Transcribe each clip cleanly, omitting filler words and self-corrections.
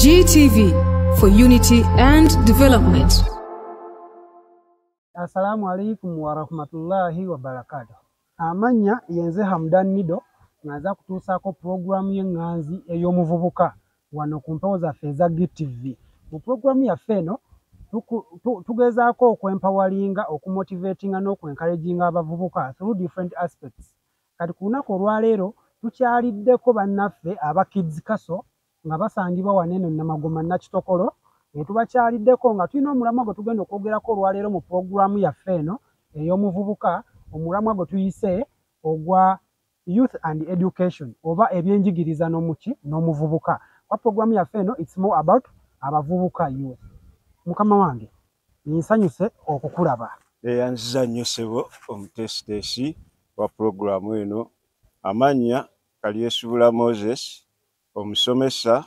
GTV for unity and development. Assalamu alaikum warahmatullahi wabarakatuh. Amannya yenze Hamdan Nido, nga nza kutuusaako pulogulaamu y'eŋŋanzi ey'omuvubuka wano ku mpewo zaffe eza GTV. Mu pulogulaamu yaffe eno tugezaako okwempoweringa, okumotivatinga n'okwencouraginga abavubuka through different aspects. Kati ku lunaku olwaleero tukyaliddeko bannaffe aba Kids Castle nga basangibwa wano eno Namagoma Nakitokolo. Tubakyaliddeko nga tulina omulamwa gwe tugenda okwogerako olwaleero mu pulogulaamu yaffe eno ey'omuvubuka, omulamwa gwe tuyise ogwa youth and education oba ebyenjigiriza n'omuki n'omuvubuka. Kwa pulogulaamu yaffe eno, it's more about abavubuka, youth. Mukama wange, nsanyuse okukulaba. Eyanziza nnyo ssebo omuteesiteesi wa pulogulaamu eno. Amannya Kalyesubula Moses, omusomesa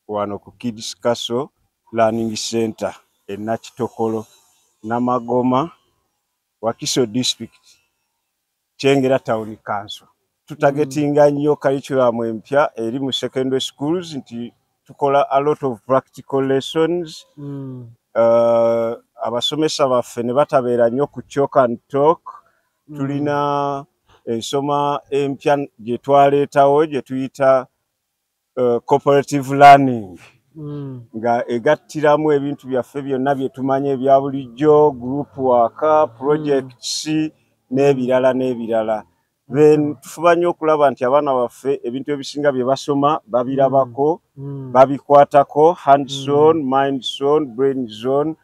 wano ku Kids Castle Learning Center e Nakitokolo, Namagoma, Wakiso District, Kyengera Town Council. Tutargetinga nnyo curriculum empya eri mu secondary schools nti tukola a lot of practical lessons. Abasomesa baffe ne batabeera nnyo ku chalk and talk. Tulina ensoma empya gye twaleetawo gye tuyita cooperative learning, nga egattiramu ebintu byaffe byonna bye tumanyi ebya bulijjo, group work, projects n'ebirala n'ebirala. Then tufuba nnyo okulaba nti abaana baffe ebintu ebisinga bye basoma babirabako, babikwatako, hands on, minds on, brains on.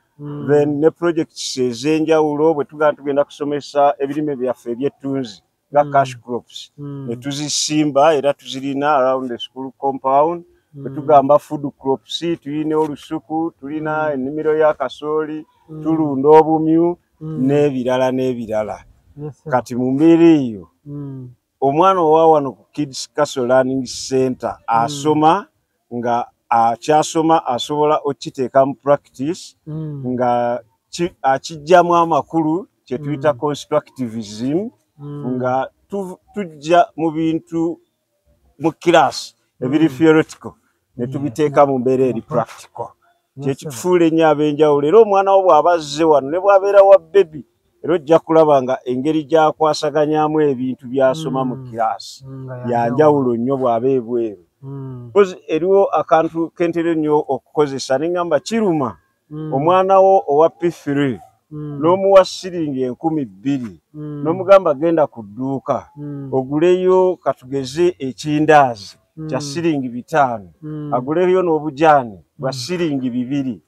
Then ne projects ez'enjawulo, bwe tugenda tugenda kusomesa ebirime byaffe ebyettunzi nga cash crops, ne tuzisimba era tuzirina around the school compound. Bwe tugamba food crops, tulina olusuku, tulina ennimiro ya kasooli, tulunda obumyu n'ebirala n'ebirala. Kati mu mbeera eyo, omwana owa wano ku Kids Castle Learning Center asoma nga akyasoma asobola okukiteeka mu practice, nga akiggyamu amakulu, kye tuyita constructivism, nga tujja mu bintu mu class ebiri theoretical ne tubiteeka mu mbeera eri practical, kyekitufuula ennyo ab'enjawulo. Era omwana wo bw'aba azze wano, ne bw'abeera wa baby, era ojja kulaba nga engeri gy'akwasaganyamu ebintu by'asoma mu kiraasi yanjawulo nnyo bw'aba ebweru. Because eriwo akantu kentera ennyo okukozesa ne ŋŋamba kiruma omwana wo owa P3 n'omuwa siringi 2000 n'omugamba genda ku dduuka oguleyo, katugeze, ekindaazi kya siringi 5, aguleyo n'obujaani bwa siringi 2,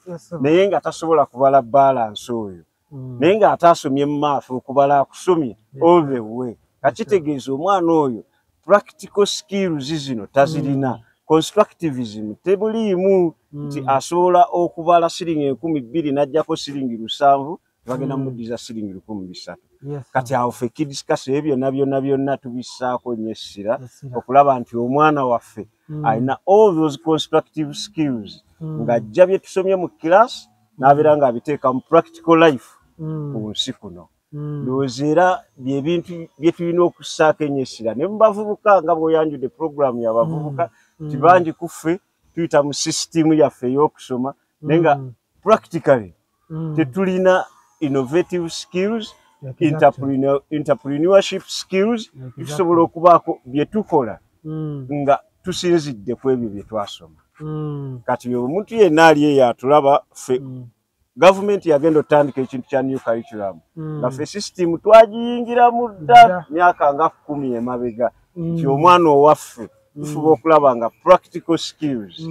naye nga tasobola kubala balance oyo, naye ng'ate asomye mu maaso, okubala akusomye all the way. Kakitegeeza omwana oyo practical skills zino tazirina, constructivism tebuliimu, nti asobola okubala siringi 2000 n'aggyako siringi 7, bagenda muddiza siringi 1300. Kati awo ffe Kids Castle ebyo byonna byonna byonna tubissaako nnyo essira okulaba nti omwana waffe alina all those constructive skills, ng'ajja bye tusomye mu class n'abeera ng'abiteeka mu practical life ku nsi kuno. Ndowooza era byebintu bye tulina okussaako ennyo essira ne mu bavubuka, nga bw'oyanjudde puroguramu y'abavubuka, nti bangi ku ffe tuyita mu sisitimu yaffe ey'okusoma, naye nga practically tetulina innovative skills, entrepreneurship skills. Tusobola okubaako bye tukola nga tusinzidde ku ebyo bye twasoma. Kati omuntu yenna ali eyo atulaba, ffe gavumenti yagenda otandika ekintu kya new curriculum, nga ffe sisitimu twagiyingiramu dda myaka nga 10 emabega, nti omwana owaffe tufuba okulaba nga practical skills,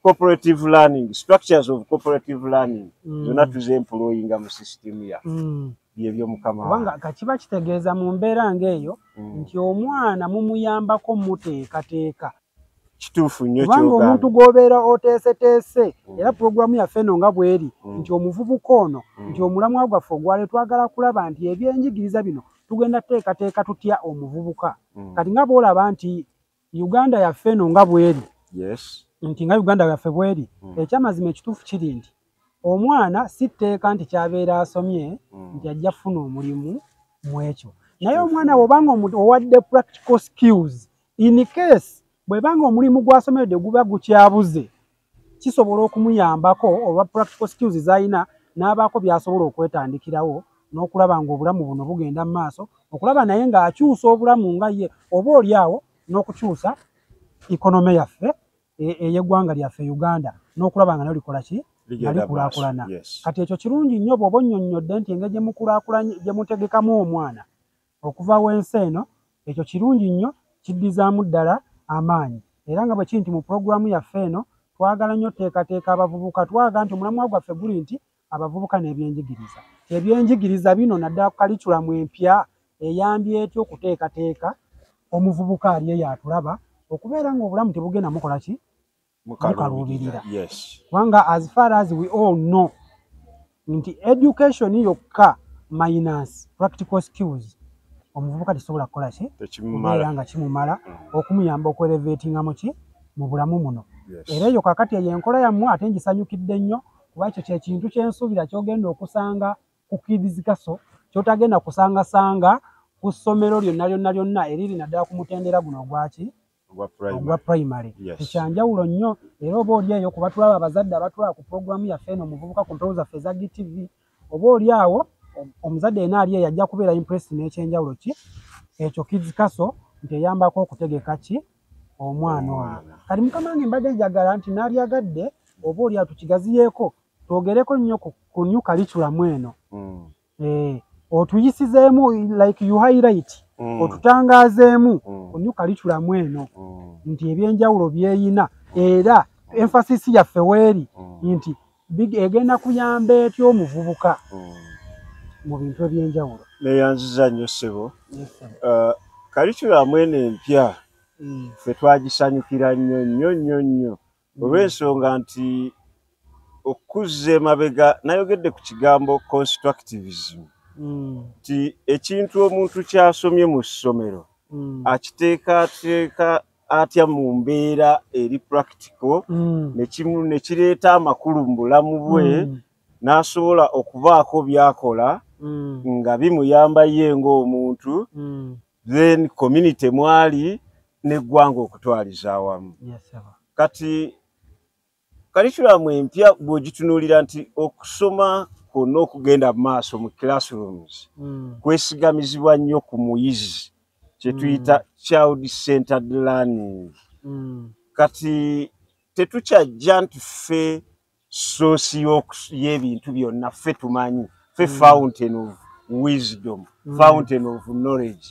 cooperative learning, structures of cooperative learning, zonna tuzeemployinga mu sisitimu yaffe. Byebyo, mukama. Kubanga kakiba kitegeeza mu mbeera ng'eyo nti omwana mumuyambako muteekateeka. Kituufu nnyo. Kubanga omuntu gw'obeera oteeseteese, era pulogulaamu yaffe eno nga bw'eri nti omuvubuka ono, nti omulamwa gwaffe ogwale twagala kulaba nti ebyenjigiriza bino tugenda tuteekateeka tutya omuvubuka. Kati nga bw'olaba nti Uganda yaffe eno nga bw'eri, nti nga Uganda yaffe bw'eri, ekyamazima ekituufu kiri nti omwana si tteeka nti kyabeera asomye nti ajja kufuna omulimu mu ekyo, naye omwana bw'obanga owadde practical skills, in case bw'ebanga omulimu gw'asomeredde guba gukyabuze. Kisobola okumuyambako olwa practical skills z'alina, n'abaako by'asobola okwetandikirawo n'okulaba ng'obulamu buno bugenda mu maaso, okulaba naye ng'akyusa obulamu nga ye oba oli awo n'okukyusa economy yaffe ey'eggwanga lyaffe Uganda, n'okulaba nga nayo likola ki, nga likulaakulana. Kati ekyo kirungi nnyo bw'oba onnyonnyodde nti engeri gye mutegekamu omwana okuva w'ensi eno, ekyo kirungi nnyo, kiddizaamu ddala amaanyi. Era nga bwe kiri nti mu pulogulaamu yaffe eno twagala nnyo oteekateeka abavubuka, twagala nti omulamwa gwaffe guli nti abavubuka n'ebyenjigiriza. Ebyenjigiriza bino naddala ku curriculum empya eyambye etya okuteekateeka omuvubuka ali eyo atulaba okubeera ng'obulamu tebugenda mukola ki, mukaluubirira. Kubanga as far as we all know nti education yokka minus practical skills, omuvubuka tekisobola kukola ki, kubeera nga kimumala okumuyamba okwelevatinga mu ki, mu bulamu muno. Era eyo kakati eyo enkola yammwe ate ngisanyukidde nnyo, kuba ekyo kye kintu kye nsuubira ky'ogenda okusanga ku Kids Castle, ky'otagenda kusangasanga ku ssomero lyonna lyonna lyonna eriri naddala ku mutendera guno ogwaki, ogwa primary. Tekyanjawulo nnyo. Era oba oli eyo kuba tulaba abazadde abatulaba ku pulogulaamu yaffe eno omuvubuka ku mpewo zaffe eza GTV, oba oli awo omuzadde yenna ali eyo ajja kubeera impressed n'ekyenjawulo ki ekyo Kids Castle nti eyambako okutegeka ki omwana oyo. Kati mukama wange mbadde njagala nti naalyagadde oba oli awo tukigaziyeeko, twogereko nnyo ku new curriculum eno. Otuyisizeemu like you highlight, otutangaazeemu ku new curriculum eno nti ebyenjawulo byeyina, era emphasis yaffe weeri nti egenda kuyamba etya omuvubuka mu bintu ebyenjawulo. Neeyanziza nnyo ssebo. Curriculum eno empya ffe twagisanyukira nnyo nnyo nnyo nnyo olw'ensonga nti okuzza emabega nayogedde ku kigambo constructivism, nti ekintu omuntu ky'asomye mu ssomero akiteekateeka atya mu mbeera eri practical, ne kireeta amakulu mu bulamu bwe, n'asobola okubaako by'akola nga bimuyamba ye ng'omuntu, then community mwali n'eggwanga okutwaliza awamu. Kati curriculum empya bw'ogitunuulira nti okusoma kwonna okugenda mu maaso mu classrooms kwesigamizibwa nnyo ku muyizi, kye tuyita child centered learning. Kati tetukyajja nti ffe source y'ebintu byonna, ffe tumanyi, ffe fountain of wisdom, fountain of knowledge.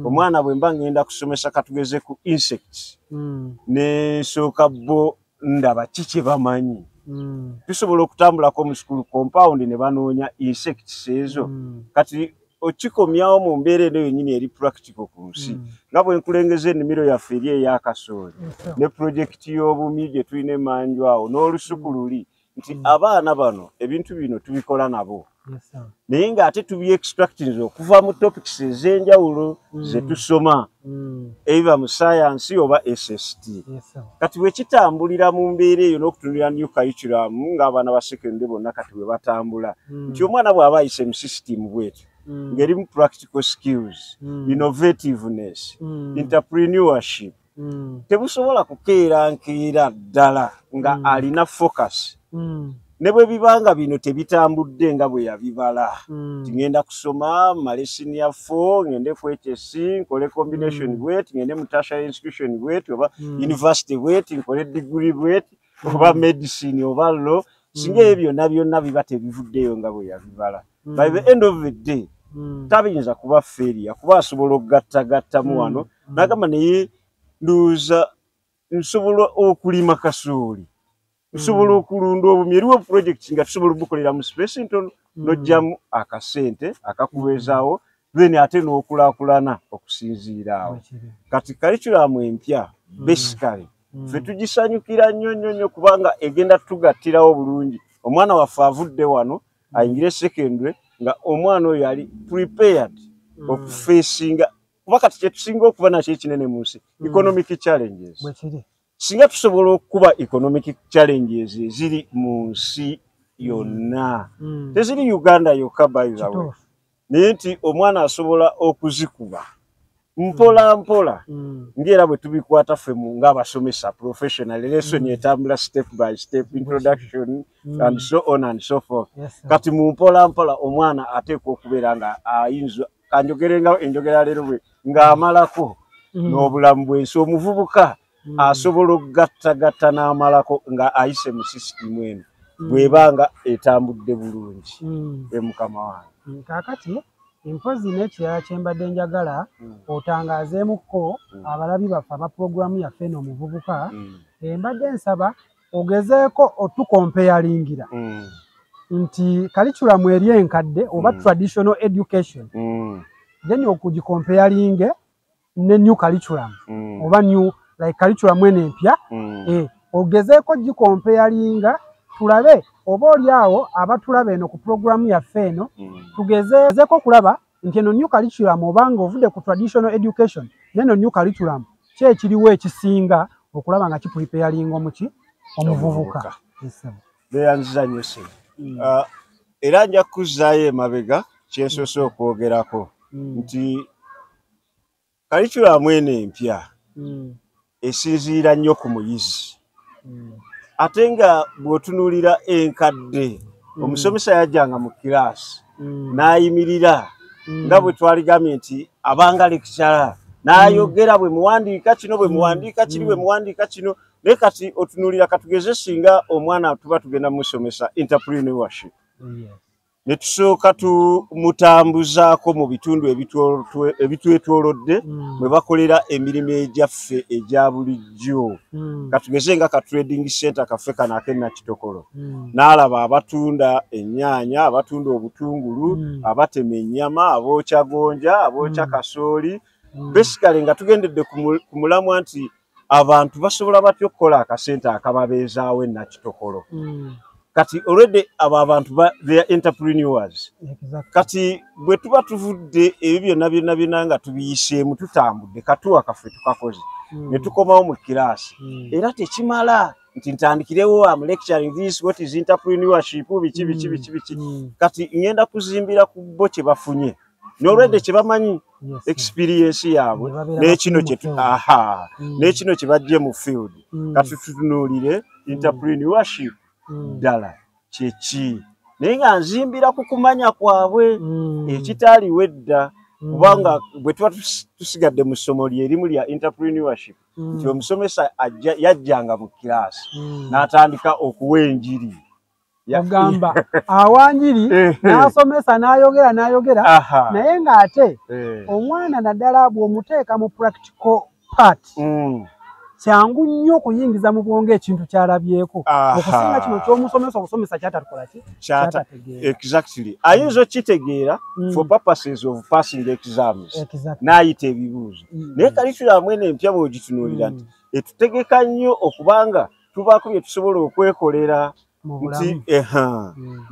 Omwana bwe mba ngenda kusomesa katugeze ku insects, ne nsooka bo ndaba ki kye bamanyi. Tusobola okutambulako mu school compound ne banoonya insects ezo. Kati okikomyawo mu mbeera eno yennyini eri practical ku nsi, nga bwe nkulengeza ennimiro yaffe eri ey'akasooli ne pulojekiti y'obumyu gye tulina emanju awo n'olusuku luli, nti abaana bano ebintu bino tubikola nabo, naye ng'ate tubi-extractinze okuva mu topics ez'enjawulo ze tusoma, ebiva mu science oba SST. Kati bwe kitambulira mu mbeera eyo n'okutunulira new curriculum ng'abaana ba secondary bonna kati bwe batambula, nti omwana bw'aba ayise mu system bwetyo ng'erimu practical skills, innovativeness, entrepreneurship, tebusobola kukeera nkeera ddala nga alina focus. Ne bwe biba nga bino tebitambudde nga bwe yabibala, ngenda kusoma mmale senior four, ngende ku HSC nkole combination bweti, ngende mu tertiary institution bweti oba university bweti, nkole degree bweti oba medicine oba law, singa ebyo byonna byonna biba tebivuddeyo nga bwe yabibala, by the end of the day tabiyinza kuba failure, kuba asobola okugattagattamu wano n'agamba, naye ndowooza nsobola okulima kasooli, nsobola okulunda obumyu. Eriwo project nga tusobola obukolera mu space ntono, n'oggyamu akasente akakubeezaawo, then ate n'okulaakulana okusinziira awo. Kati curriculum empya basically ffe tugisanyukira nnyo nnyo nnyo, kubanga egenda tugattirawo bulungi. Omwana waffe avudde wano ayingire secondary nga omwana oyo ali prepared okufacinga, kuba kati kyetusinga okuba nakyo ekinene mu nsi, economic challenges. Singa tusobola okukuba economic challenges eziri mu nsi yonna, teziri Uganda yokka by the way, naye nti omwana asobola okuzikuba. Mpola mpola ngera bwe tubikwata ffe ng'abasomesa professional, lesson etambula step by step, introduction and so on and so forth. Kati mu mpola mpola omwana ateekwa okubeera nga ayinza, kanjogere nga enjogera leero bwe ng'amalako n'obulamu bw'ensi. Omuvubuka asobola okugattagatta n'amalako nga ayise mu sisitimu eno bw'eba nga etambudde bulungi. Mukama wange. Kaakati mpozi n'ekirala kye mbadde njagala otangaazeemukko abalabi baffe aba pulogulaamu yaffe eno omuvubuka, mbadde nsaba ogezeeko otukompeyalingira nti curriculum eri enkadde oba traditional education, then okugikompeyalinge ne new curriculum oba new like curriculum eno empya, ogezeeko gikompeyalinga tulabe oba oli awo abatulaba eno ku pulogulaamu yaffe eno, tugezeeko okulaba nti eno new curriculum oba ng'ovudde ku traditional education neno new curriculum ki ekiriwo ekisinga okulaba nga kipreparinga omuki omuvubuka. Beyanziza nnyo ssebo. Era nja kuzzaayo emabega kyensoose okwogerako nti curriculum eno empya esinziira nnyo ku muyizi. Ate nga bw'otunuulira enkadde, omusomesa yajjanga mu kiraasi n'ayimirira nga bwe twaligambye nti abanga lecturer, n'ayogera bwe muwandiika kino, bwe muwandiika kiri, bwe muwandiika kino. Naye kati otunuulira, katugeze singa omwana tuba tugenda musomesa entrepreneurship, ne tusooka tumutambuzaako mu bitundu ebitwetoolodde mwe bakolera emirimu egyaffe egya bulijjo. Katugeze nga ka trading center kaffe kano ak'e Nakitokolo, n'alaba abatunda ennyaanya, abatunda obutungulu, abatema ennyama, abookya gonja, abookya kasooli. Basically nga tugendedde ku mulamwa nti abantu basobola batya okukola akasente akababeezaawo e Nakitokolo. Kati already abo abantu they are entrepreneurs. Kati bwe tuba tuvudde ebyo byonna byonna byonna nga tubiyiseemu, tutambudde katuwa kaffe tukakoze, ne tukomawo mu kiraasi, era tekimala nti ntandikirewo am lecturing this, what is entrepreneurship, biki biki biki biki. Kati ngenda kuzimbira ku bo kye bafunye n'olwedde kye bamanyi, experience yaabwe n'ekino kye n'ekino kye bajje mu field. Kati tutunuulire entrepreneurship ddala kyeki, naye nga nzimbira ku kumanya kwabwe ekitaaliwo edda, kubanga bwe tuba tusigadde mu ssomo lyerimu lya entrepreneurship nti omusomesa yajjanga mu kiraasi n'atandika okuwa enjiri. Ogamba awanjiri n'asomesa n'ayogera n'ayogera, naye ng'ate omwana naddala bw'omuteeka mu practical part kyangu nnyo okuyingiza mu bwongo ekintu ky'alabyeko okusinga kino ky'omusomesa okusomesa kyatakola ki kyatategeera. Exactly, ayinza okitegeera for purposes of passing exams n'ayita ebibuuzo, naye curriculum eno empya bw'ogitunuulira nti etutegeka nnyo okubanga tubaako bye tusobola okwekolera nti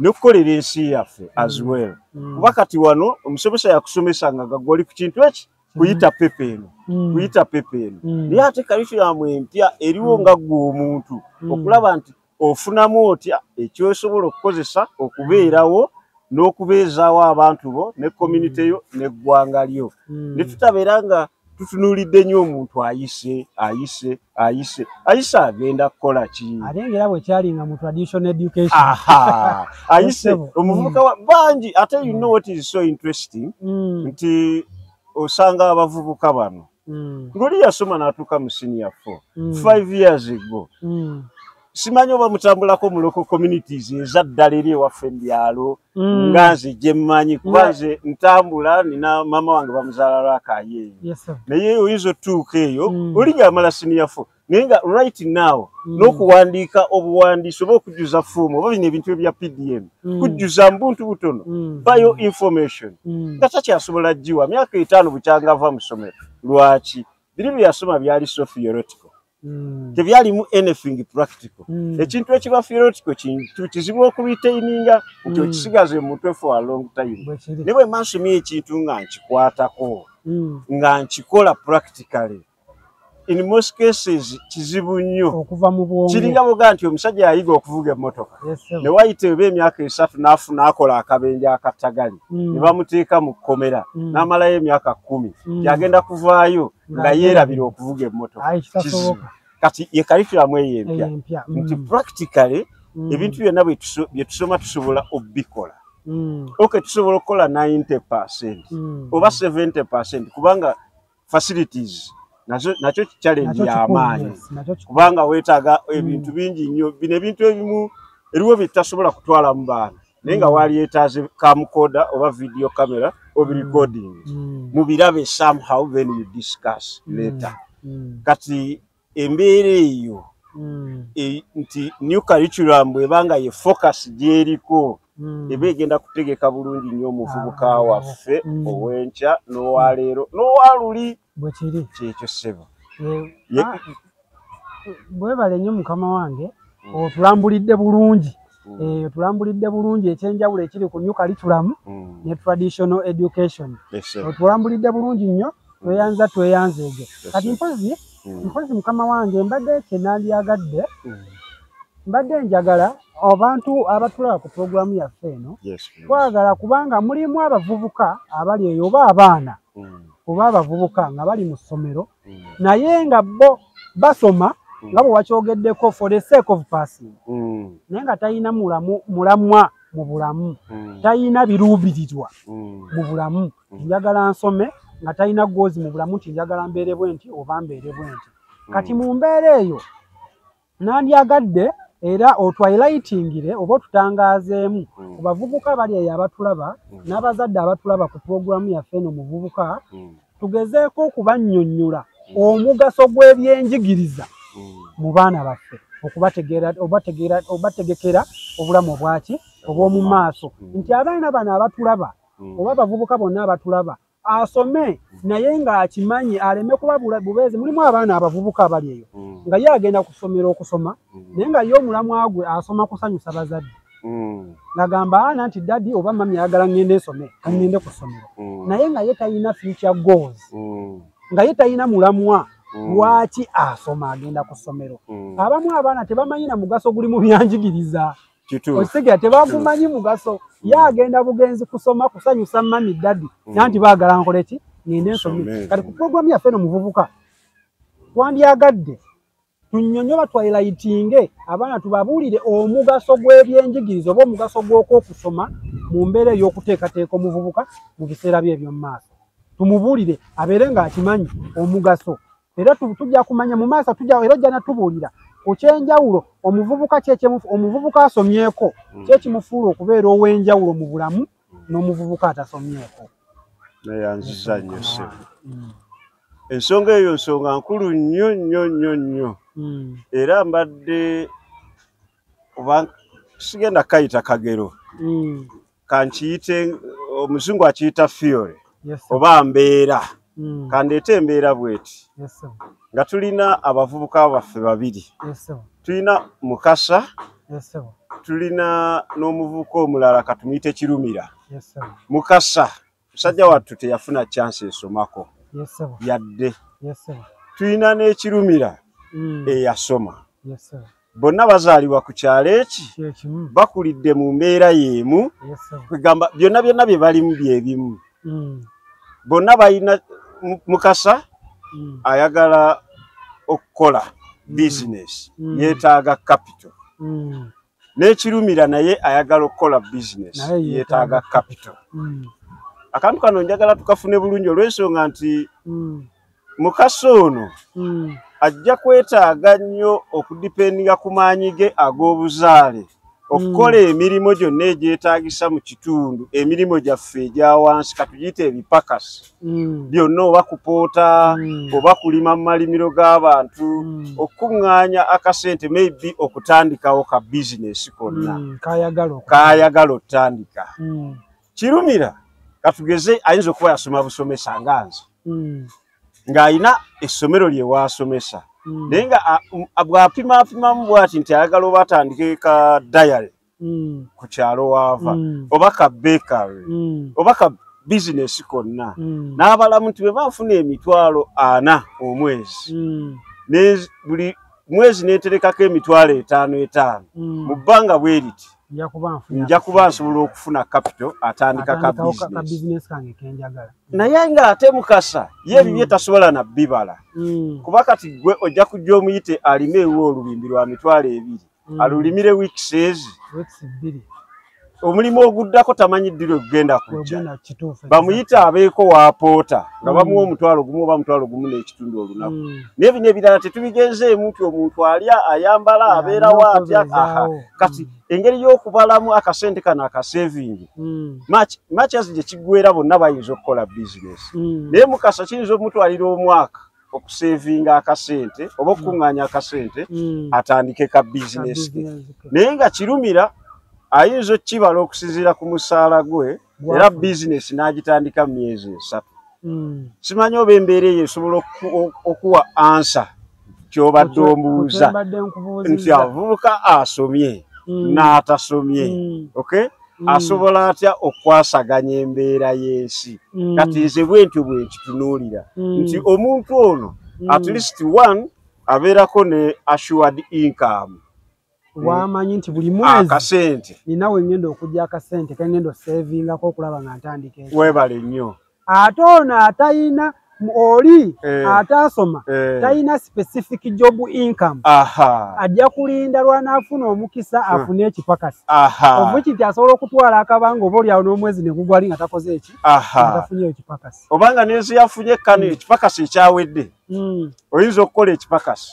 n'okukolera ensi yaffe as well. Kuba kati wano omusomesa yakusomesa nga gagoli ku kintu eki kuyita pepa eno, kuyita pepa eno, naye ate curriculum empya eriwo nga ggwe omuntu okulaba nti ofunamu otya ekyosobola okukozesa okubeerawo n'okubeezaawo abantu bo ne community yo n'eggwanga lyo. Ne tutabeera nga tutunuulidde nnyo omuntu ayise ayise ayise ayise agenda kukola ki, ate ng'era bwe kyalinga mu traditional education. Ayise omuvubuka bangi. Ate you know what is so interesting nti osanga abavubuka bano ng'oli yasoma n'atuuka mu senior 4 5 years ago, simanyi oba mutambulako mu local communities eza ddala eri ewaffe mu byalo nga nze gye mmanyi, kuba nze ntambula nina maama wange bamuzaala lwakaayo eyo, naye oyinza otuuka eyo oli ng'amala senior 4, naye nga right now n'okuwandiika obuwandiisi oba okujjuza foomu oba bino ebintu ebya PDM kujjuza mbuntu butono bio information nga takyasobola giwa myaka 5 bukyanga ava mu ssomero. Lwaki? Biri bye yasoma byali so theoretical, tebyalimu anything practical. Ekintu ekiba theoretical kintu kizibu okuretaininga nti okisigaze mu mutwe for a long time. Naye bwe mba nsomye ekintu nga nkikwatako nga nkikola practically, In most cases kizibu nnyo okuva mu bwongo. Kiringa boga nti omusajja yayiga okuvuga emmotoka ne wayita eba emyaka 3 n'afuna akola akabenje akattagali ne bamuteeka mu kkomera n'amalayo emyaka 10 yagenda kuvaayo nga yeerabira okuvuga emmotoka. Kizibu. Kati ye curriculum eyo empya nti practically ebintu byonna bye tusoma tusobola okubikola. Okay, tusobola okukola 90% oba 70% kubanga facilities nakyo challenge ya amaanyi, kubanga weetaaga ebintu bingi nnyo. Bino ebintu ebimu eriwo bitasobola kutwala mu baana, naye nga walyetaaze camcorder oba video camera oba recording mubirabe somehow, then you discuss later. Kati embeera eyo nti new curriculum bw'ebanga ye focus gy'eriko eba egenda kutegeka bulungi nnyo omuvubuka waffe ow'enkya n'owaleero n'owaluli. Bwekiri kyekyo ssebo. Bwebale nnyo mukama wange, otulambulidde bulungi. Otulambulidde bulungi ekyenjawulo ekiri ku new curriculum ne traditional education. Otulambulidde bulungi nnyo, tweyanza tweyanzeege. Kati mpozi mukama wange, mbadde kyenandyagadde, mbadde njagala abantu abatulaba ku pulogulaamu yaffe eno, twagala kubanga mulimu abavubuka abali eyo oba abaana oba abavubuka nga bali mu ssomero naye nga bo basoma nga bwe wakyogeddeko for the sake of passing, naye nga talina mulamwa mu bulamu, talina biruubirirwa mu bulamu. Njagala nsome nga talina goals mu bulamu nti njagala mbeere bwe nti oba mbeere bwe nti. Kati mu mbeera eyo nandyagadde era otwilightingire oba otutangaazeemu ku bavubuka bali eyo abatulaba n'abazadde abatulaba ku pulogulaamu yaffe eno muvubuka, tugezeeko okubannyonnyola omugaso gw'ebyenjigiriza mu baana baffe, obategekera obulamu obwaki obw'omu maaso, nti abaana bano abatulaba oba abavubuka bonna abatulaba asome naye ng'akimanyi aleme kuba bubeezi. Mulimu abaana abavubuka abali eyo nga ye agenda kusomera okusoma naye nga ye omulamwa gwe asoma kusanyusa bazadde, ng'agamba ana nti daddy oba mummy ayagala ngende nsome, kangende ku ssomero, naye nga ye talina future goals, nga ye talina mulamwa lwaki asoma agenda ku ssomero. Abamu abaana tebamanyi na mugaso guli mu byanjigiriza, okitegera tebagumanyi mugaso, ye agenda bugenzi kusoma kusanyusa mummy daddy nanti baagala nkole ki, ngende nsome. Kati ku pulogulaamu yaffe eno muvubuka twandyagadde tunnyonnyola twilightinge abaana tubabuulire omugaso gw'ebyenjigiriza oba omugaso gw'okusoma mu mbeera ey'okuteekateeka omuvubuka mu biseera bye eby'omu maaso. Tumubuulire abeere ng'akimanyi omugaso, era tujja kumanya mu maaso, era ojja natubuulira ku kyenjawulo omuvubuka omuvubuka asomyeko kyekimufuula okubeera ow'enjawulo mu bulamu n'omuvubuka atasomyeko. Neyanziza nnyo ssebo. Ensonga eyo nsonga nkulu nnyo nnyo nnyo nnyo, era mbadde oba sigenda kayita kagero, kankiyite omuzungu akiyita theory oba mbeera, kandeete embeera bweti nga tulina abavubuka baffe babiri, tulina Mukasa, tulina n'omuvubuka omulala katumuyite Kirumira. Mukasa musajja wattu teyafuna chance esomako yadde, tulina n'Ekirumira eyasoma. Bonna bazaalibwa ku kyalo eki, bakulidde mu mbeera y'emu, kwegamba byonna byonna bye balimu bye bimu. Bonna balina Mukasa ayagala okukola business, yeetaaga capital, n'Ekirumira naye ayagala okukola business, yeetaaga capital. Akantu kano njagala tukafune bulungi olw'ensonga nti Mukasa ono ajja kwetaaga nnyo okudipendinga ku maanyi ge ag'obuzaale okukola emirimu gyonna egyetaagisa mu kitundu, emirimu gyaffe egya wansi katugiyite ebipakasi byonna, oba kupoota oba kulima mu malimiro g'abantu, okukuŋŋaanya akasente maybe okutandikawo ka bizinesi konna kayagala otandika. Kirumira katugeze ayinza okuba yasoma busomesa nga nze, ng'alina essomero lye waasomesa, naye nga bw'apimaapimamu bw'ati nti ayagala oba atandike ka diary ku kyalo waava, oba ka bakery oba ka bizinesi konna n'abalamu nti bwe banfuna 400,000 omwezi, buli mwezi neeterekako 5,500 mu bbanga bwe riti nja kuba nsobola okufuna capital atandika ka bizinesi kange kenjagala. Naye ng'ate Mukasa ye ebibye tasobola na bibala, kuba kati gwe ojja kujja omuyite alime ewe olubimbi lwa 200,000 alulimire weeks ezi 2 omulimu oguddako tamanyi ddi lwe gugenda kujja. Bamuyite abeeko waapoota nga bamuwa 1,000 oba 1,500 olunaku. Naye bino ebirala tetubigenzeemu nti omuntu alya, ayambala, abeerawo atya. Kati engeri y'okubalamu akasente kano akasevingi much as gye kiggwera bonna bayinza okukola bizinesi, naye Mukasa kiyinza omutwalira omwaka okusevinga akasente oba okukuŋŋaanya akasente atandike ka bizinesi ke. Naye nga Kirumira ayinza okukibala okusinziira ku musaala gwe, era bizinesi n'agitandika mu myezi 3. Simanyi oba embeera eyo esobola okuwa ansa ky'obadde ombuuza nti avubuka asomye n'atasomye, okay, asobola atya okwasaganya embeera y'ensi? Kati nze bwe ntyo bwe nkitunuulira nti omuntu ono at least one abeerako ne assured income, wamanyi nti buli mwezi akasente ninawe ngenda okujja akasente kengenda osavingako okulaba nga ntandika ekyo. Weebale nnyo. Ate ono atayina oli atasoma tayina specific job income, ajja kulinda lwanaafuna omukisa afune ekipakasi, ovuki nti asobola okutwala akabanga oba oliawo n'omwezi ne gugwali nga takoze eki, nga tafunye ekipakasi, obanga n'ensi yafunye kano ekipakasi ekyawedde. Oyinza okukola ekipakasi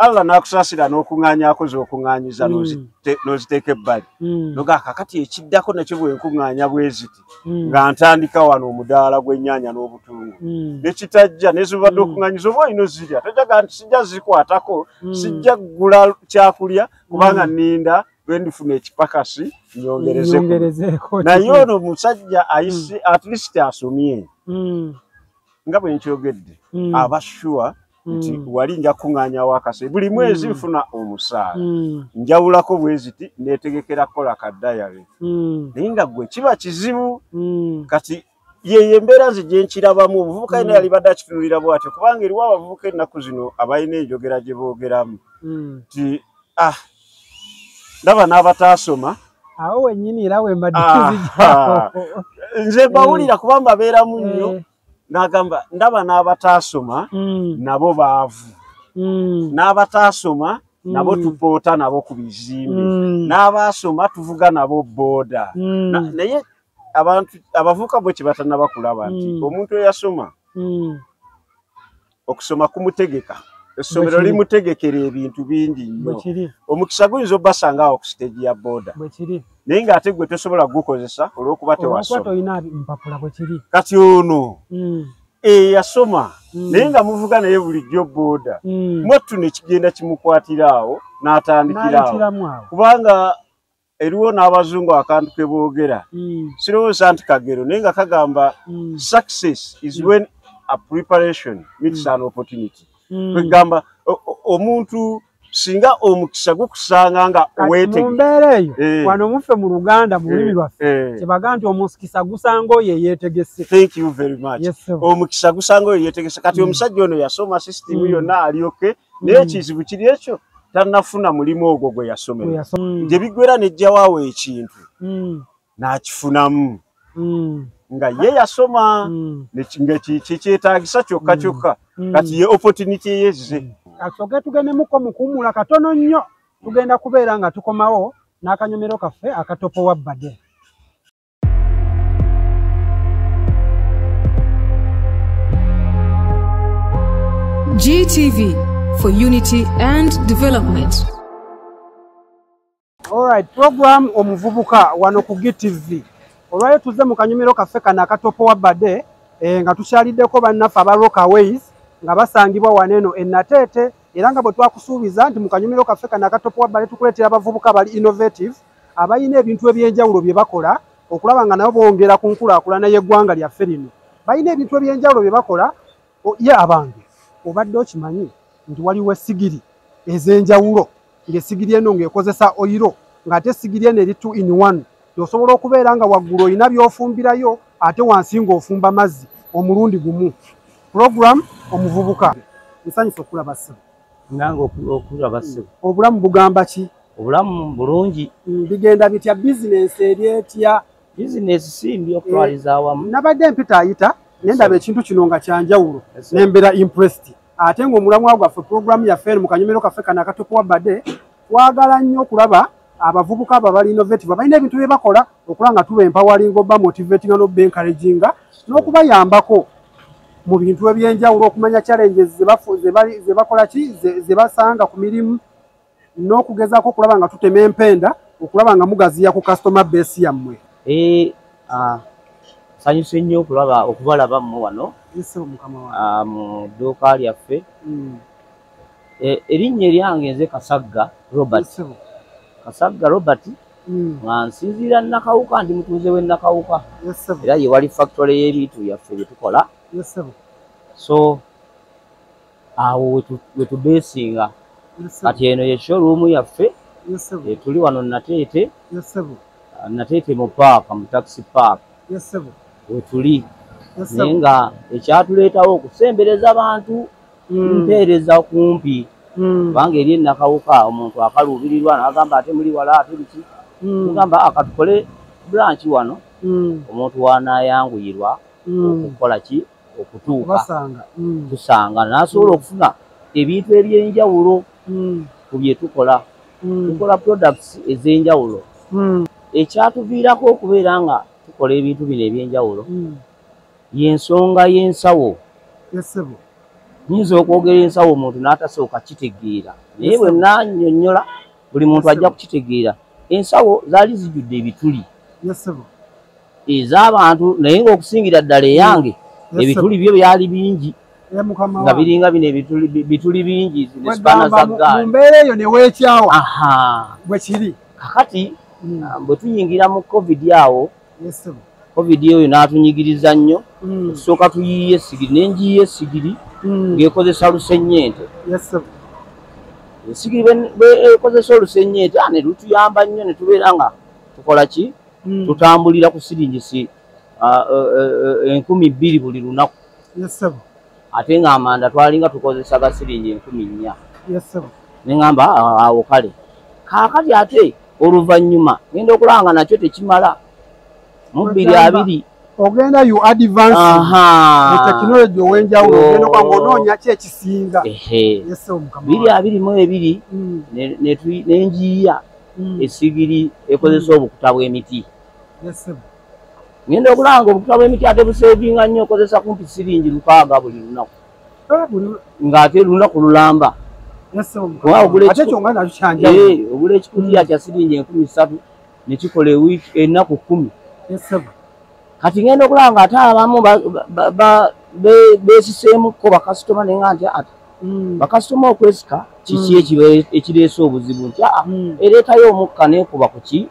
Allah n'akusaasira n'okuŋŋaanyaako z'okuŋŋaanyiza n'oziteeka ebbali, noga kakati ekiddako nakyo bwe nkuŋŋaanya bwe ziti nga ntandika wano omudaala gw'ennyaanya n'obutungulu, ne kitajja ne zibadde okuŋŋaanyiza oba olina ozirya, tojaga nti sijja zikwatako, sijja kugula kyakulya kubanga nninda lwe ndifuna ekipakasi nyongerezeeko. Naye ono omusajja at least asomye nga bwe nkyogedde, aba sure nti wali nja kuŋŋaanyawo akasente buli mwezi nfuna omusaala, njawulako bwe ziti neetegekera kukola ka diary. Naye nga gwe kiba kizibu. Kati yeyo embeera nze gye nkirabamu. Omuvubuka yenna yalibadde akitunuulira bw'atyo, kubanga eriwo abavubuka ennaku zino abalina enjogera gye boogeramu nti ndaba n'abataasoma awo wennyini era we mbadde nzijjako. Nze mbawulira kuba mbabeeramu nnyo. N'agamba ndaba n'abataasoma nabo baavu, n'abataasoma nabo tupoota nabo ku bizimbe, n'abaasoma tuvuga nabo booda. Naye abantu abavubuka bwe kibatannaba kulaba nti omuntu eyasoma okusoma kumutegeka, essomero limutegekera ebintu bingi nnyo. Omukisa guyinza obbasanga awo ku siteegi ya booda, naye ng'ate gwe tosobola kugukozesa olw'okuba tewasoma. Kati ono eyasoma naye nga muvuga naye bulijjo booda, mwattu ne kigenda kimukwatira awo n'atandikira awo, kubanga eriwo n'abazungu akantu ke boogera, sirowooza nti kagero, naye nga kagamba success is when a preparation meets an opportunity. Kwegamba omuntu singa omukisa gukusanga nga weetegeka mu mbeera eyo, wano muffe mu Luganda mu lulimi lwaffe kyebaga nti omukisa gusanga oyo yeetegese. Thank you very much. Omukisa gusanga oyo yeetegese. Kati omusajja ono yasoma system yonna alyoke, naye ekizibu kiri ekyo tannafuna mulimu ogwo gwe yasomera, gye biggwera n'ejjawaawo ekintu n'akifunamu nga ye yasoma nga kikyetaagisa kyokka kyokka. Kati ye opportunity eyezze. Kasooke tugendemuko mu kuwummula katono nnyo, tugenda kubeera nga tukomawo n'akanyomero kaffe akatopo wa Bbade. GTV for unity and development. All right, program omuvubuka wano ku GTV. Olwaleero tuzze mu kanyumiro kaffe kano akatopo wa Bbade, nga tukyaliddeko bannaffe aba Rockaways nga basangibwa wano eno e Nateete, era nga bwe twakusuubiza nti mu kanyumiro kaffe kano akatopo wa Bbade tukuleetera abavubuka bali innovative abalina ebintu ebyenjawulo bye bakola okulaba nga nabo bongera ku nkulaakulana y'eggwanga lyaffe lino. Balina ebintu ebyenjawulo bye bakola. Ye abange, obadde okimanyi nti waliwo essigiri ez'enjawulo, ng'essigiri eno ng'ekozesa oyiro, ng'ate essigiri eno eri 2 in 1, osobola okubeera nga waggulu olina by'ofumbirayo ate wansi ng'ofumba mazzi omulundi gumu. Program omuvubuka. Nsanyusa okulaba ssebo. Nange okulaba ssebo. Obulamu bugamba ki? Obulamu bulungi. Bigenda bitya? Bizinensi eri etya? Bizinensi si mbi okutwaliza awamu. Nabadde mpita ayita ne ndaba ekintu kino nga kya njawulo ne mbeera impressed. Ate ng'omulamwa gwaffe puroguramu yaffe eno mu kanyomero kaffe kano akatukuwa badde twagala nnyo okulaba abavubuka abo abali innovative abalina ebintu bye bakola okulaba nga tuba empowering oba motivating n'okuba encouraginga n'okubayambako mu bintu ebyenjawulo okumanya challenges ze bakola ki ze basanga ku mirimu n'okugezaako okulaba nga tutema empenda okulaba nga mugaziya ku customer base yammwe. Nsanyuse nnyo okulaba okubalaba mmwe wano mu dduuka lyaffe. Erinnya eryange nze Kasagga Robert. Kasagga Robert nga nsinziira Nakawuka, ndi mutuuze w'e Nakawuka era ye wali factory y'ebintu byaffe bye tukola. So awo we tubeesinga. Kati eno ye showroom yaffe tuli wano Nateete, Nateete mu paaka, mu taxi park we tuli. Naye nga ekyatuleetawo okusembereza abantu mpeereza kumpi kubanga eri e Nakawuka omuntu akaluubirirwa n'agamba ate muli wala ate biki, tugamba akatukole branch wano omuntu wanaayanguyirwa okukola ki okutuuka tusanga n'asobola okufuna ebintu ebyenjawulo ku bye tukola. Tukola products ez'enjawulo. Ekyatuviirako okubeera nga tukola ebintu bino ebyenjawulo y'ensonga y'ensawo. Nyinza okwogera ensawo omuntu n'atasooka kitegeera, naye bwe nnannyonnyola buli muntu ajja kukitegeera. Ensawo zaali zijjudde ebituli ez'abantu, naye ng'okusingira ddala eyange ebituli byo byali bingi nga biringa bino ebituli bingi nesipana za ggaali. Mu mbeera eyo ne weekyawa bwe kiri. Kakati bwe tuyingira mu COVID awo, COVID eyo n'atunyigiriza nnyo. Tusooka tuyiiya essigiri, ne njiiya essigiri ng'ekozesa lusennyente. Essigiri bwe ekozesa olusennyente ne lutuyamba nnyo ne tubeera nga tukola ki, tutambulira ku siringisi 2000 buli lunaku. Ate ng'amanda twalinga tukozesa ga siringi 4000. Ne ŋŋamba awo kale. Kaakati ate oluvannyuma ngenda okulaba nga nakyo tekimala mu 2020 ogenda you advance mu tekinologi ow'enjawulo, ogenda okuba ng'onoonya ki ekisinga. 2022 ne njiiya essigiri ekozesa obukuta bw'emiti. Ngenda okulaba nga obukuta bw'emiti ate buseevinga nnyo, okozesa kumpi siringi 6 buli lunaku ng'ate lunaku lulamba. Ogula ekikutiya kya siringi 3000 ne kikola ewiiki ennaku 10. Kati ngenda okulaba nga ate abamu beesiseemukko bakasitoma, ne nga nti ate bakasitoma okwesika kiki ekireese obuzibu nti ereetayo omukka n'ekuba ku ki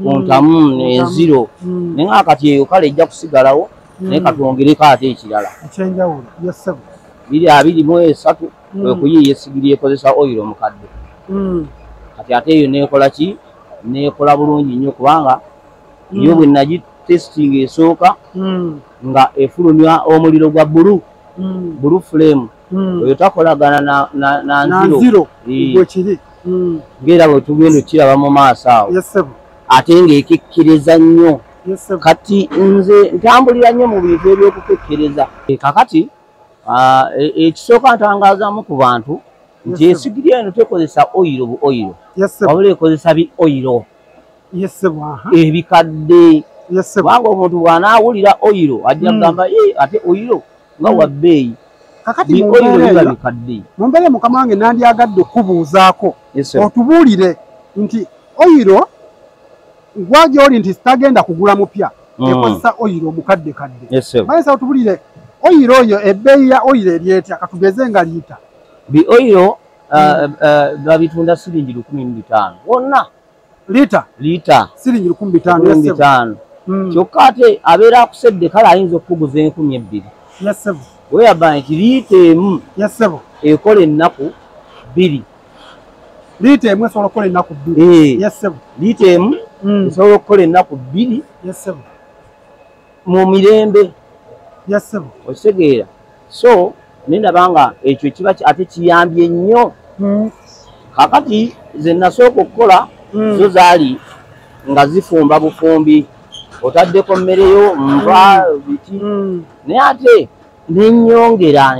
ku ntamu enziro. Naye nga kati eyo kale ejja kusigalawo, naye katwongereko ate ekirala 2023 okuyiiya essigiri ekozesa oyiro omukadde. Kati ate eyo neekola ki, neekola bulungi nnyo kubanga yo bwe nagitesitinga esooka nga efulumya omuliro gwa bbulu, blue flame, oyo takolagana na nziro ng'era bwe tugenda okiraba mu maaso awo, ate ng'ekekkereza nnyo. Kati nze ntambulira nnyo mu bintu eby'okukekkereza. Kakati ekisooka ntangazaamu ku bantu nti essigiri eno tekozesa oyiro bu oyiro, wabula ekozesa bi oyiro ebikadde. Kubanga omuntu bw'anaawulira oyiro ajja kugamba ate oyiro nga wa bbeeyi. Kakati mu mbeera mukama wange nandyagadde okubuuzaako otubuulire nti oyiro gwa gy'oli nti tagenda kugula mupya, ekozesa oyiro omukadde kadde. Bayinza otubulire oyiro oyo ebbeeyi ya oyiro eri etya, katugeze nga liita? Bi oyiro babitunda siringi 1500 wonna. Liita? Liita siringi 1500. Kyokka ate abeera akusedde kale ayinza okukuguza 2000. Weyaba nti liita emu ekola ennaku 2. Liita emu esobola okukola ennaku 2. Liita emu esobola okukola ennaku 2. mu mirembe. Yes ssebo. Okitegeera? So nendaba nga ekyo kiba ate kiyambye nnyo. Kakati ze nasooka okukola zo zaali nga zifumba bufumbi, otaddeko mmereyo nva biki, naye ate nennyongera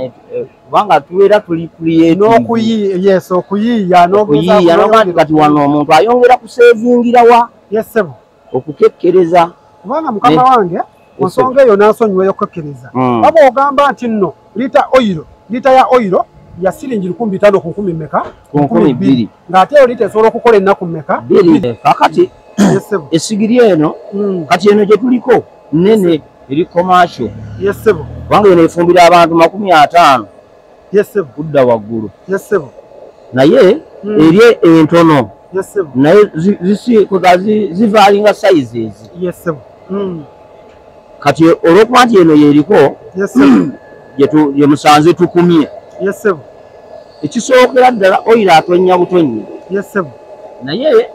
kubanga tubeera tuli creative. Yes, okuyiiya n'okuyiiya. Kati wano omuntu ayongera kusevingira wa? Yes ssebo. Okukekkereza. Kubanga mukama wange ku nsonga eyo n'ansonyiwa ey'okukekkereza. Waba ogamba nti nno liita oyiro, liita ya oyiro ya siringi 1500 ku 10 mmeka? Ku 2000. Ng'ate eyo liita esobola okukola ennaku mmeka? 2. Kakati esigiri eno kati eno gye tuliko nnene eri commercial. Yes ssebo. Kubanga eno efumbira abantu 50. Yes ssebo. Kudda waggulu. Yes ssebo. Naye eri entono. Yes ssebo. Naye zivaalinga sizes. Yes ssebo. Kati olw'okuba nti eno yeriko Yes ssebo. gye musanze tukumye. Yes ssebo. Ekisookera ddala oyiro atonnya butonyi. Yes ssebo. Naye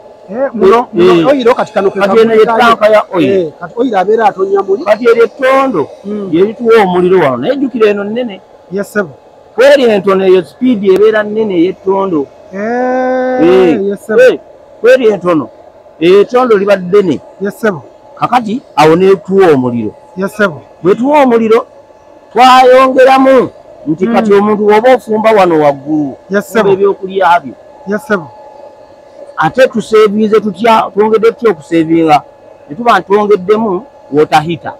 muno oyiro kati kano kati eno ye ttanka ya oyiro. Kati oyiro abeera atonnya muli. Kati eryo ettondo lyerituwa omuliro wano, naye jjukira eno nnene. Yes ssebo. Kweri entono eyo sipiidi ebeera nnene ey'ettondo. Yes ssebo. Kweri entono ettondo liba ddene. Yes ssebo. Kakati awo netuwa omuliro. Yes ssebo. Bwe tuwa omuliro twayongeramu nti kati omuntu bw'oba ofumba wano waggulu ebyokulya byo. Yes ssebo. Ate tusevinze tutya, twongedde tutya okusevinga? Ne tuba twongeddemu water heater.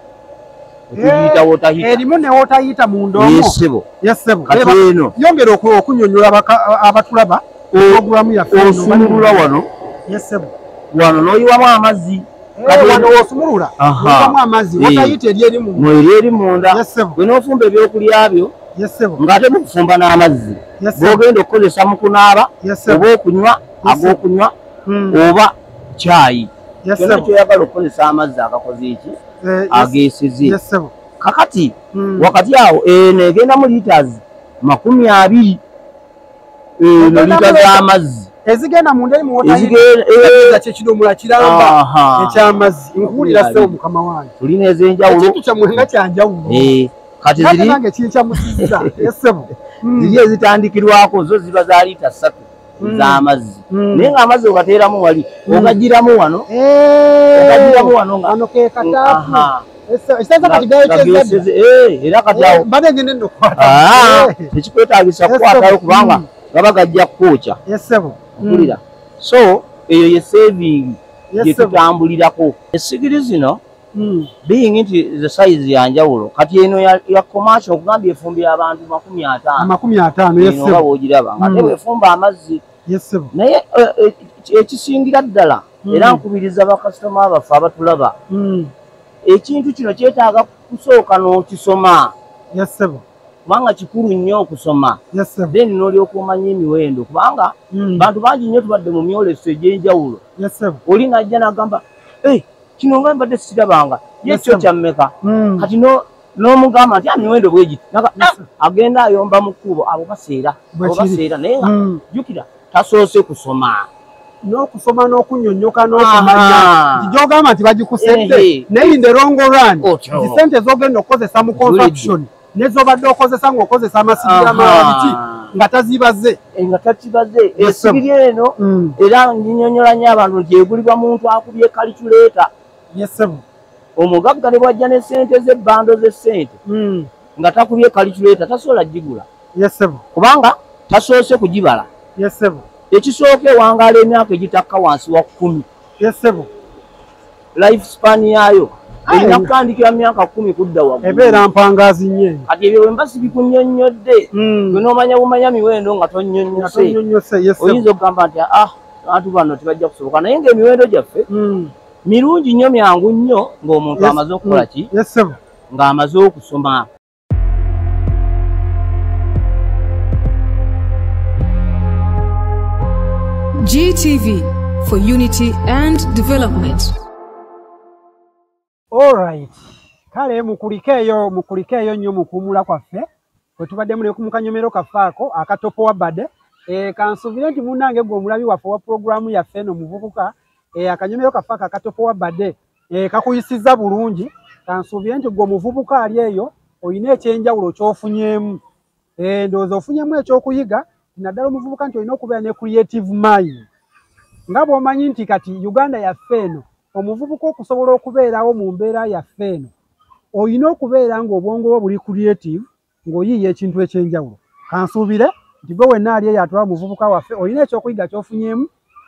Etugiyita water heater. Erimu ne water heater munda omwo. Yes ssebo. Yes ssebo. Kati eno yongera okunnyonnyola abatulaba programu yaffe. Osumulula wano. Yes ssebo. Wano n'oyiwamu amazzi. Kati wano osumulula n'oyiwamu amazzi. Water heater eri eri munda. Eri eri munda. Yes ssebo. Bwe n'ofumba ebyokulya byo. Yes ssebo. Ng'ate mu kufumba n'amazzi. Bw'ogenda okukozesa mu kunaaba oba okunywa ag'okunywa oba kyayi. Kyonna ky'oyagala okukozesa amazzi agakoze eki? Ageeseze. Kakati wakati awo eno egendamu liiters 20. Eno liita z'amazzi ezigenda munda eri mu water heater. Kyekidomola kiramba eky'amazzi. Nkuwulira ssebo mukama wange. Tulina ez'enjawulo. Ekintu kyammwe nga kya njawulo. Kati ziri nange kinkyamusizza. Yes ssebo. Ziri ezitandikirwako zo ziba za liita 3 z'amazzi. Naye ng'amazzi ogateeramu wali ogagiramu wano. Ogagiramu wano nga ano ke kataapu. Ekiseera kati gayokyezza. Era kati awo mbadde ngenda nno okukwata. Tekikwetaagisa kukwatayo kubanga gaba gajja kukwokya. Yes ssebo. Mpulira. So eyo ye saving gye tutambulirako. Essigiri zino being nti the size ya njawulo kati eno ya commercial okugambye efumbira abantu 50. 50. Yes ssebo. Oba w'ogiraba ng'ate bw'efumba amazzi. Yes ssebo. Naye ekisingira ddala era nkubiriza bakasitoma baffe abatulaba. Ekintu kino kyetaaga kusooka n'okisoma. Yes ssebo. Kubanga kikulu nnyo okusoma. Yes ssebo. Then n'olyoka omanya emiwendo kubanga bantu bangi nnyo tubadde mu myoleso egy'enjawulo. Yes ssebo. Oli n'ajja n'agamba kino nga mbadde sirabanga ye kyo kyammeka. Kati n'omugamba nti emiwendo bwe giti agenda ayomba mu kkubo abo baseera naye nga jjukira tasoose kusoma. N'okusoma n'okunnyonnyoka n'okumanya nti gy'ogamba nti bagikusedde naye in the long run nti ssente z'ogenda okukozesa mu construction nez'obadde okozesa ng'okozesa amasigiri amalala biki nga tazibaze. Nga takibaze. Essigiri eno era nnyonnyola nnyo abantu nti egulibwa muntu akubye calculator. Yes ssebo. Omugagga ne bw'ajja ne ssente z'ebbando z'essente nga takubye calculator tasobola gigula. Yes ssebo. Kubanga tasoose kugibala. Yes ssebo. Ekisooka ewangaala emyaka egitakka wansi wa 10. Yes ssebo. Life span yaayo erina kutandikira myaka 10 kudda waggulu. Ebeera mpangaazi nnyo. Kati ebyo bwe mba sibikunnyonnyodde gwe n'omanya bumanya miwendo nga tonnyonnyose. Oyinza okugamba nti abantu bano tebajja kusoboka, naye ng'emiwendo gyaffe mirungi nnyo myangu nnyo ng'omuntu amaze okukola ki? Yes ssebo. Ng'amaze okusoma. GTV for unity and development. All right. Kale mukulikeeyo nnyo mu kuwummula kwaffe bwe tubaddemu ne ku mukanyomero kaffe ako akatopo wabadde. Kansuubire nti munnange gwe omulabi waffe wa pulogulaamu yaffe eno muvubuka, akanyomero kaffe ako akatopo wabadde kakuyisizza bulungi. Kansuubire nti gwe omuvubuka ali eyo olina ekyenjawulo ky'ofunyeemu. Ndowooza ofunyemu ekyokuyiga, naddala omuvubuka nti olina okubeera ne creative mind. Nga bw'omanyi nti kati Uganda yaffe eno, omuvubuka okusobola okubeerawo mu mbeera yaffe eno, olina okubeera ng'obwongo bwo buli creative, ng'oyiiya ekintu ekyenjawulo. Kansuubire nti gwe wenna ali eyo atwala omuvubuka waffe olina ekyokuyiga ky'ofunyeemu,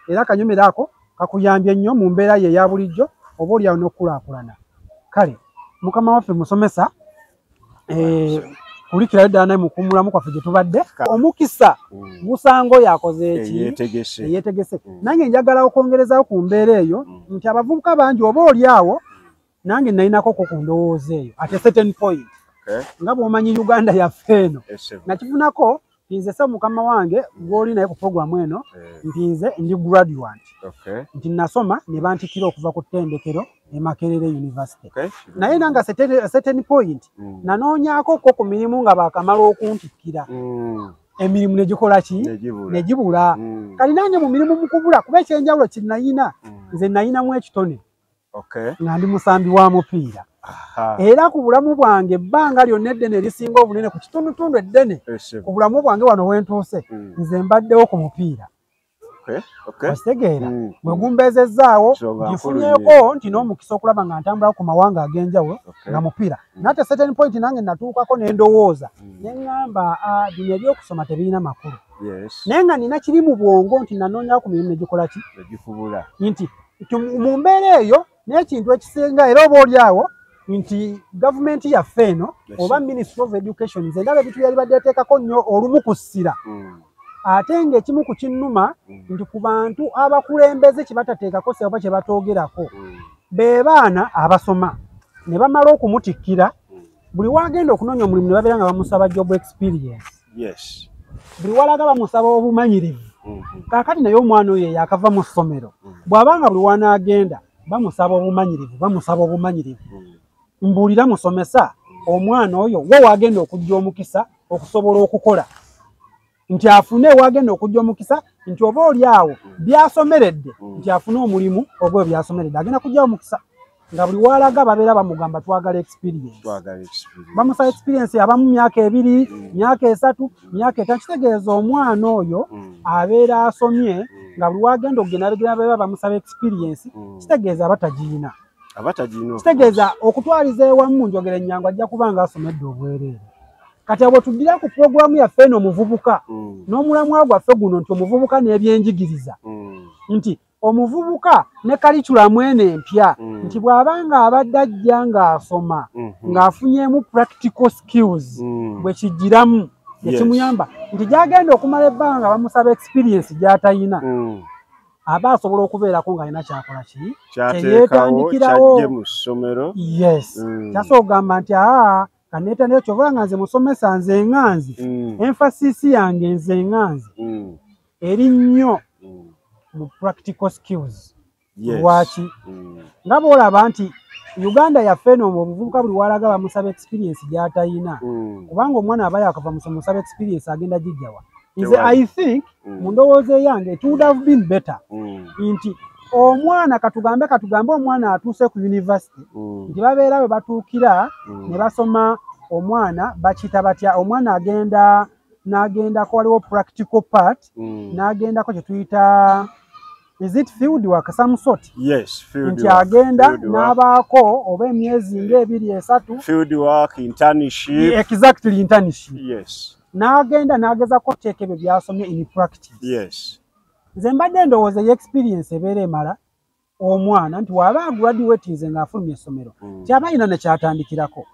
era akanyomero ako kakuyambye nnyo mu mbeera ye eya bulijjo oba oliawo n'okukulaakulana. Kale mukama waffe musomesa, kulikirayo ddala naye mukuwummulamu kwaffe gye tubadde. Omukisa gusanga oyo akoze eki? Eyeetegese. Nange njagala okwongerezaako ku mbeera eyo nti abavubuka bangi oba oli awo nange nalinako ko ku ndowooza eyo at a certain point. Nga bw'omanyi Uganda yaffe eno, nakifunako nti nze se mukama wange gw'oli naye ku puroguramu eno, nti nze ndi graduate, nti nasoma ne bantikira okuva ku ttendekero e Makerere University. Naye nanga certain point nanoonyaako ko ku mirimu nga baakamala okuntikkira, emirimu ne gikola ki? Ne gibula. Kali nange mu mirimu mu kubula, kuba ekyenjawulo kye nayina, nze nayinamu ekitone nga ndi musambi wa mupiira. Era ku bulamu bwange ebbanga lyonna eddene erisinga obunene ku kitundutundu eddene ku bulamu bwange wano wentuuse, nze mbaddewo ku mupiira. Okitegeera? Bwe gumbeezezzaawo, ngifunyeeko nti n'omukisa okulaba nga ntambulako ku mawanga ag'enjawulo nga mupiira. Naye at a certain point nange natuukako ne ndowooza ne ŋŋamba, bino ebyokusoma tebirina makulu. Naye nga nina kiri mu bwongo nti nanoonyaako ku mirimu ne gikola ki? Nti mu mbeera eyo n'ekintu ekisinga era oba oli awo nti gavumenti yaffe eno oba Ministry of Education, nze ndaba ebintu byali badde eteekako nnyo olumu ku ssira, ate ng'ekimu ku kinnuma nti ku bantu abakulembeze kye batateekako ssira oba kye batoogerako, be baana abasoma ne bamala okumutikkira, buli wagenda okunoonya omulimu ne babeera nga bamusaba job experience. Buli walaga bamusaba obumanyirivu. Kaakati naye omwana oyo yakava mu ssomero, bw'abanga buli wanaagenda bamusaba obumanyirivu, bamusaba obumanyirivu, mbuulira musomesa, omwana oyo wo wagenda okujja omukisa okusobola okukola nti afune, wagenda okujja omukisa nti oba oli awo byasomeredde, nti afune omulimu ogwo byasomeredde, agenda kujjawo omukisa nga buli walaga babeera bamugamba twagala experience, bamusaba experience abamu myaka 2, myaka 3, myaka 5. Kitegeeza omwana oyo abeera asomye nga buli wagenda okugenda begera babeera bamusaba experience, kitegeeza aba tagiina. Kitegeeza okutwaliza ewamu, njogera ennyangu, ajja kuba nga asomedde obwereere. Kati abo tuddira ku puroguramu yaffe eno omuvubuka n'omulamwa gwaffe guno nti omuvubuka n'ebyenjigiriza, nti omuvubuka ne curriculum eno empya, nti bw'aba nga abadde ajja ng'asoma ng'afunyeemu practical skills, bwe kijjiramu nekimuyamba nti gy'agenda okumala ebbanga nga bamusaba experience gy'atayina, aba asobola okubeerako ng'alina kyakola ki? Kyeyetandikirawo. Yes, kyasobola okugamba nti aa kaneetandikira. Kyova nga nze musomesa, nze nga nze, emphasis yange nze nga nze eri nnyo mu practical skills. Lwaki? Nga bw'olaba nti Uganda yaffe eno omuvubuka buli walaga bamusaba experience gy'atayina, kubanga omwana aba yakava musaba experience, agenda gijjawa? Nze I think mu ndowooza eyange it would have been better nti omwana, katugambe omwana atuuse ku university, nti babeera bwe batuukira ne basoma, omwana bakiyita batya, omwana agenda n'agendako, waliwo practical part, n'agendako kye tuyita, is it field work some sort? Yes, field. Nti agenda n'abaako oba emyezi ng'ebiri esatu. Field work, internship. Exactly, internship. Yes. N'agenda n'agezako okuteeka ebyo by'asomye in practice. Nze mbadde ndowooza ey'experience ebeera emala omwana nti waba agraduatinze ng'afulumya essomero, kyaba alina nekyatandikirako.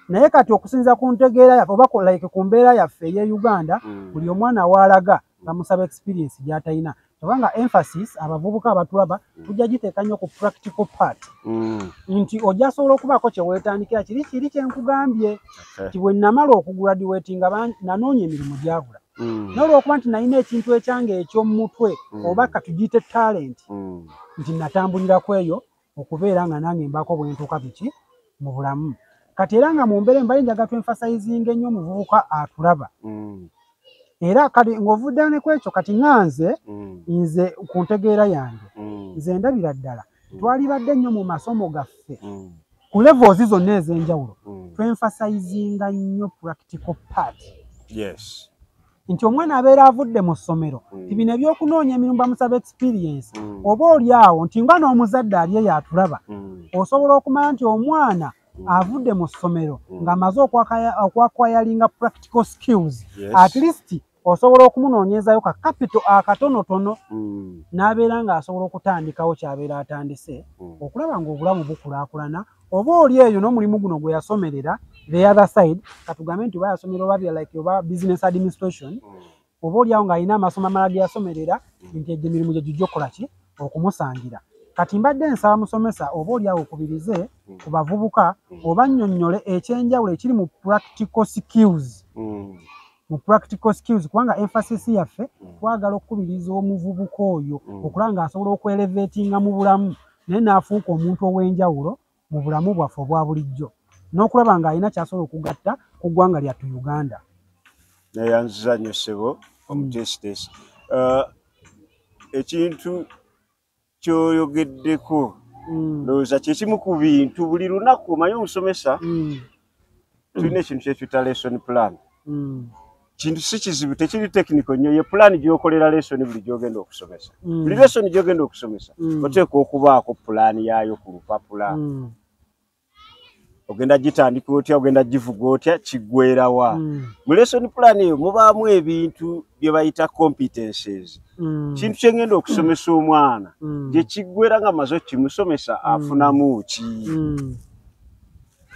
Naye kati okusinziira ku ntegeera yaffe oba like ku mbeera yaffe ey'e Uganda, buli omwana waalaga bamusaba experience gy'atalina, kubanga emphasis abavubuka abatulaba tujja giteeka nnyo ku practical part, nti ojja sobola okubaako kye weetandikira. Kiri kye nkugambye nti bwe namala okugraduatinga nanoonya emirimu gyabula, naye olwokuba nti nalina ekintu ekyange eky'omumutwe oba katugiyite talent, nti natambuliraku eyo okubeera nga nange mbaako bwe ntuuka biki mu bulamu. Kati era nga mu mbeera mbali njagala twemphasizinga ennyo omuvubuka atulaba. Era kati ng'ovudde ne ku ekyo, kati nga nze nze ku ntegeera yange, nze ndabira ddala twalibadde nnyo mu masomo gaffe. Ku levels zonna ez'enjawulo twemphasizinga nnyo practical part. Yes. Nti omwana abeera avudde mu ssomero, bino ebyokunoonya emirimu bamusaba experience, oba oli awo nti nga n'omuzadde ali eyo atulaba, osobola okumanya nti omwana avudde mu ssomero ng'amaze okwakwayalinga practical skills, at least osobola okumunoonyezayo ka capital akatonotono n'abeera ng'asobola okutandikawo ky'abeera atandise, okulaba ng'obulamu bukulaakulana. Oba oli eyo n'omulimu guno gwe yasomerera, the other side, katugambe nti oba yasomera oba like oba business administration, oba oli awo ng'alina amasomo amalala ge yasomerera, nti egyo emirimu gye gijja okukola ki okumusangira. Kati mbadde nsaba musomesa oba oli awo okubirize ku bavubuka oba nnyonnyole ekyenjawulo ekiri mu practical skills. Mu practical skills, kubanga emphasis yaffe twagala okukubiriza omuvubuka oyo okulaba ng'asobola okwelevatinga mu bulamu, naye n'afuuka omuntu ow'enjawulo mu bulamu bwaffe obwa bulijjo, n'okulaba ng'alina ky'asobola okugatta ku ggwanga lyattu Uganda. Neyanziza nnyo ssebo omuteesiteesi. Ekintu ky'oyogeddeko ndowooza kye kimu ku bintu buli lunaku omanyi omusomesa tulina ekintu kye tuyita lesson plan. Kintu si kizibu, tekiri technical nnyo, ye plan gy'okolera lesson buli gy'ogenda okusomesa. Buli lesson gy'ogenda okusomesa oteekwa okubaako pulaani yaayo ku lupapula. Ogenda gitandika otya, ogenda givuga otya, kiggwerawa. Mu lesson plan eyo mubaamu ebintu bye bayita competences. Kintu kye ngenda okusomesa omwana gye kiggwera nga maze okukimusomesa afunamu ki.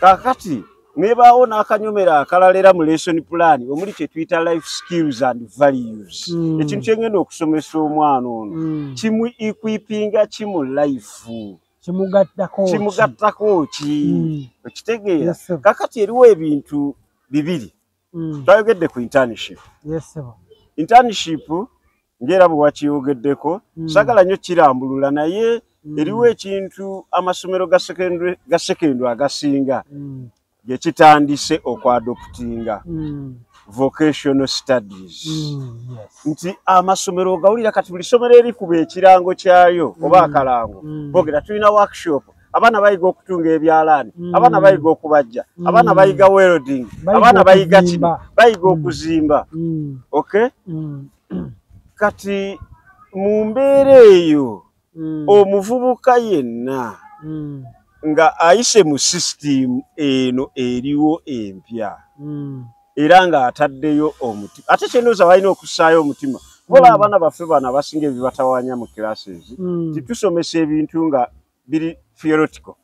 Kaakati nebaawo n'akanyomero akalala era mu lesson plan omuli kye tuyita life skills and values. Ekintu kye ngenda okusomesa omwana ono kimu equippinga ki mu life, kimugattako ki, okitegeera. Kakati eriwo ebintu bibiri. Twayogedde ku internship. Internship ng'era bwe wakiyogeddeko, saagala nnyo kirambulula, naye eriwo ekintu amasomero ga secondary agasinga gye kitandise okwadoptinga vocational studies. Nti amasomero ogawulira kati buli ssomero erikuba ekirango kyayo oba akalango, boogera tulina workshop, abaana bayiga okutunga ebyalaani, abaana bayiga okubajja, abaana bayiga welding, abaana bayiga kino, bayiga okuzimba. Okay? Kati mu mbeera eyo omuvubuka yenna nga ayise mu system eno eriwo empya era ng'ataddeyo omutima, ate kyendowooza balina okussaayo omutima kubola abaana baffe bano abasinga ebibatawaanya mu classes, titusomesa ebintu nga biri theoretical,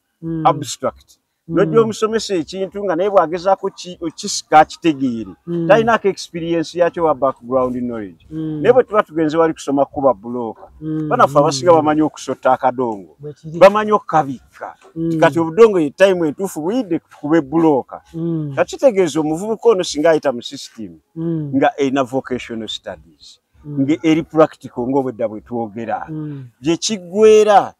abstract. N'ojja omusomesa ekintu nga naye bw'agezaako okisika akitegeere, talinaako experience yakyo wa background knowledge. Naye bwe tuba tugenze wali kusoma kuba bulooka, banaffe abasinga bamanyi okusotta akadongo, bamanyi okukabikka. Kati obudongo ye time entuufu buyidde tukube bulooka. Kakitegeeza omuvubuka ono singa ayita mu system nga erina vocational studies, nga eri practical ng'obwedda bwe twogera, gye kiggwera.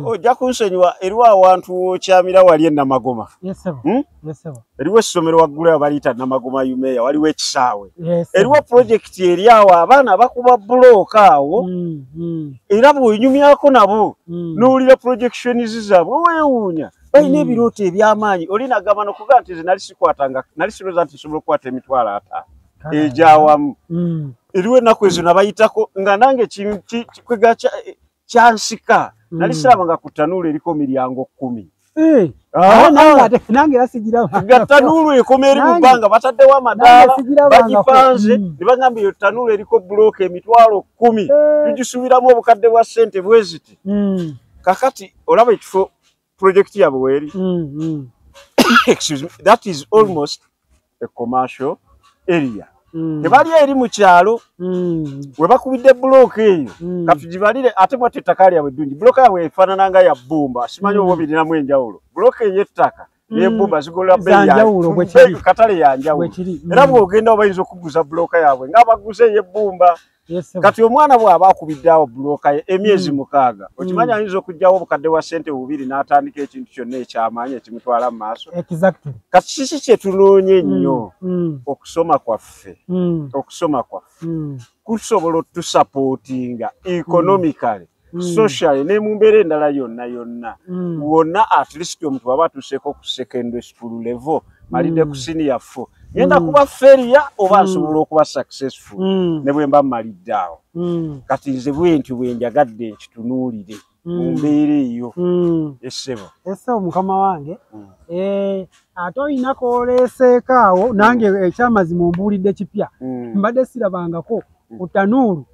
Ojja kunsonyiwa, eriwo awantu w'okyamira wali e Namagoma. Eriwo essomero waggulu awo baliyita Namagoma Umeya, waliwo ekisaawe. Eriwo pulojekiti eri awo abaana bakuba bulooka awo, era bw'onyumyako nabo n'owulira projections zaabwe weewuunya. Balina ebirooto eby'amaanyi. Oli nagamba n'okugaa nti nze nali sikwatanga, nali sirowooza nti nsobola okukwata 50,000 egy'awamu. Eriwo ennaku ezo nabayitako nga nange kyansika. Nali sirabanga ku ttanuulu eriko miryango 10. Nange era sigiraba. Nga ttanuulu ekoma eri mu bbanga, bataddewo amadaala, bagipanze, ne bagamba eyo ttanuulu eriko bulooka 10,000, tugisuubiramu obukadde bwa ssente bwe ziti. Kakati olaba ekifo pulojekiti yaabwe weeri. Excuse me, that is almost a commercial area. Tebali eri mu kyalo we bakubidde bulooka eyo, katugibalire ate mwate ettaka lyabwe eddungi. Bulooka yaabwe efaanana nga ya bbumba, simanyi oba birinamu enjawulo. Bulooka ey'ettaka n'ebbumba zigula bbeeyi katale ya njawulo, era bw'ogenda bayinza okuguza bulooka yaabwe ng'abaguze ey'ebbumba. Kati omwana bw'aba akubidde awo bulooka ye emyezi 6, okimanyi ayinza okuggyawo obukadde bwa ssente 2 n'atandika ekintu kyonna eky'amaanyi ekimutwala mu maaso. Kati kiki kye tunoonya ennyo? Okusoma kwaffe, okusoma kwaffe kusobola otusapootinga economically. Socially ne mu mbeera endala yonna yonna, wonna at least omuntu aba atuuseeko ku secondary school level, malidde ku senior 4, ngenda kuba failure oba nsobola okuba successful ne bwe mba mmalidde awo. Kati nze bwe ntyo bwe njagadde nkitunuulire mu mbeera eyo. Essebo. Essebo mukama wange, ate olina kooleeseeko awo nange ekyamazima ombuulidde kipya. Mbadde sirabangako ku tanuulu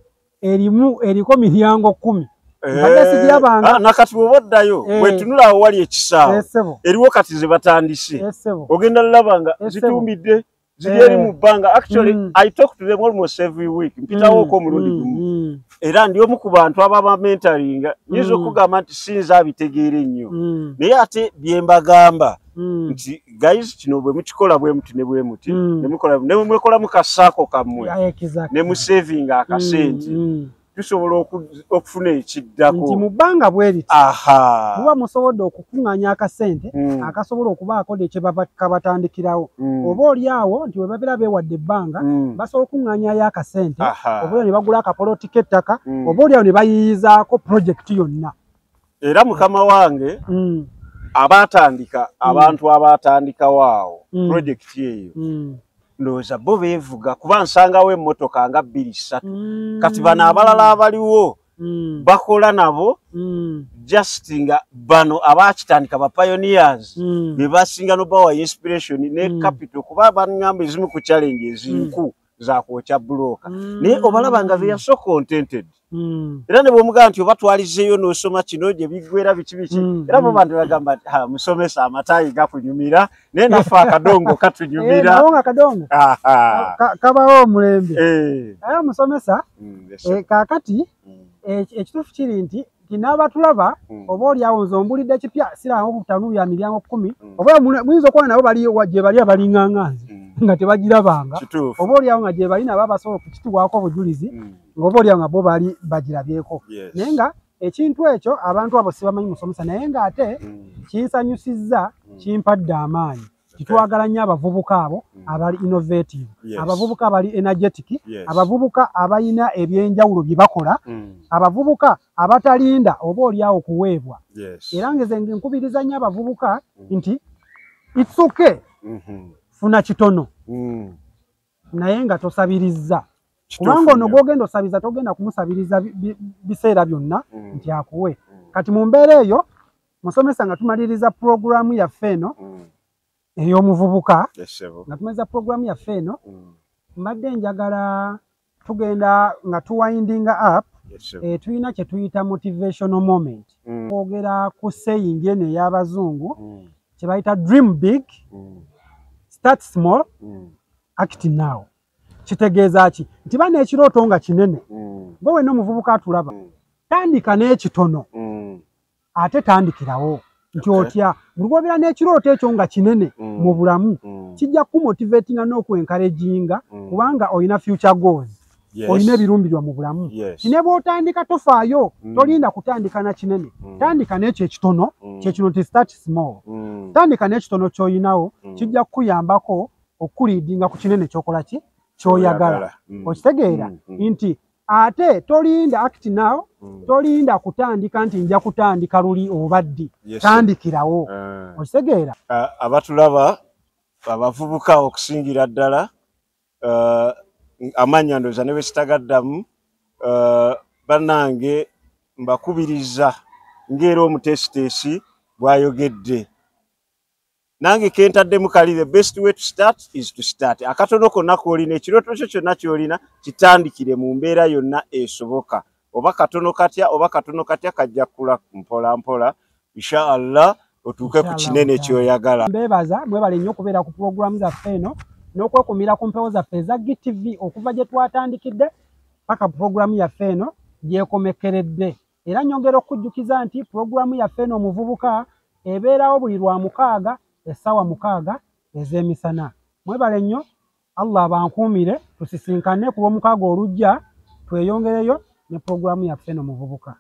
erimu eriko miryango 10. Mbadde sigirabanga. Nakati bw'oba oddayo bwetunula awo wali ekisaawe eriwo kati ze batandise, ogenda laba nga zitumbidde ziri eri mu bbanga. Actually I talk to them almost every week, mpitawooko omulundi gumu, era ndi omu ku bantu ababa mentoringa. Nyinza okugamba nti sinza abitegeera ennyo, naye ate bye mbagamba nti guys kino bwe mukikola bwe muti ne bwe muti ne mukola ne mwekolamu kasaako kammwe ne musavinga akasente, tusobola okufuna ekiddako nti mu bbanga bwe riti muba musobodde okukuŋŋaanya akasente akasobola okubaako ne kye kabatandikirawo. Oba oli awo nti bwe babeera beewadde ebbanga basobola okuŋŋaanyayo akasente, oba oli ne bagula akapoloti k'ettaka, oba oli awo ne bayiiyizaako pulojekiti yonna. Era mukama wange abaatandika, abantu abaatandikawo awo pulojekiti eyo, ndowooza bo beevuga kuba nsangawo emmotoka nga 2 3. Kati bano abalala abaliwo bakola nabo just nga bano abakitandika ba pioneers be basinga n'obawa inspiration ne capital, kuba baŋŋamba ezimu ku challenges nku za kwokya bulooka, naye obalaba nga they are so contented. Era ne bw'omugamba nti oba twalizeeyo n'osoma kino gye biggwera biki biki, era bo bantu bagamba nti musomesa amataayi gakunyumira, naye naffe akadongo katunyumira. Nawo nga akadongo kabawo omulembe. Aye musomesa, kaakati ekituufu kiri nti n'abatulaba oba oli awo nze ombulidde kipya, siranga ku tanuulu ya miryango 10, oba muyinza okuba nabo bali gye bali abalinganga nze nga tebagirabanga, oba oli awo nga gye bali nabo abasobola okukituwaako obujulizi, ng'oba oli awo nga bo bali bagirabyeko. Naye nga ekintu ekyo abantu abo sibamanyi musomesa, naye ng'ate kinsanyusizza, kimpadde amaanyi. Titwagala nnyo abavubuka abo abali innovative, abavubuka abali energetic, abavubuka abalina ebyenjawulo bye bakola, abavubuka abatalinda oba oli awo kuweebwa. Era ngeze nkubiriza nnyo abavubuka nti it's okay, funa kitono naye nga tosabirizza, kubanga ono gw'ogenda osabiriza togenda kumusabiriza biseera byonna nti akuwe. Kati mu mbeera eyo musomesa nga tumaliriza pulogulaamu yaffe eno ey'omuvubuka, nga tumaliriza pulogulaamu yaffe eno, mbadde njagala tugenda nga tuwindinga up, tulina kye tuyita motivational moment. Kwogera ku saying eno ey'abazungu kye bayita dream big, start small, act now. Kitegeeza ki? Nti bana ekirooto nga kinene, gwe wenna omuvubuka atulaba, tandika n'ekitono ate tandikirawo. Nti otya buli lw'obeera n'ekirooto ekyo nga kinene mu bulamu, kijja kumotivatinga n'okwencouraginga, kubanga olina future goals, olina ebiruubirirwa mu bulamu. Kine bw'otandika tofaayo, tolinda kutandika na kinene, tandika n'ekyo ekitono, kyekino nti start small. Tandika n'ekitono ky'olinawo, kijja kukuyambako okuleadinga ku kinene ky'okola ki ky'oyagala. Okitegeera nti ate tolinda act now, tolinda kutandika nti nja kutandika luli oba ddi, tandikirawo. Okitegeera? Abatulaba abavubuka okusingira ddala, amannya ndowooza ne bwe sitagaddamu, bannange mbakubiriza ng'era omuteesiteesi bw'ayogedde. Nange kentaddemu kali, the best way to start is to start. Akatono konna k'olina, ekirooto kyo kyonna ky'olina kitandikire mu mbeera yonna esoboka. Oba katono katya, oba katono katya, kajja kukula mpola mpola, inshallah otuuke ku kinene ky'oyagala. Mbeebaza mwebale nnyo okubeera ku pulogulaamu zaffe eno n'okwekumira ku mpewo zaffe eza GTV okuva gye twatandikidde paka pulogulaamu yaffe eno gyekomekeredde. Era nyongera okujjukiza nti pulogulaamu yaffe eno omuvubuka ebeerawo buli lwa mukaaga essaawa 6 ez'emisana. Mwebale nnyo, Allah abankuumire, tusisinkane ku lw'omukaaga olujja tweyongereyo ne pulogulaamu yaffe eno omuvubuka.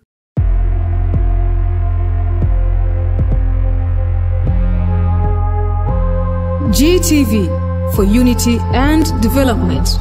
GTV for unity and development.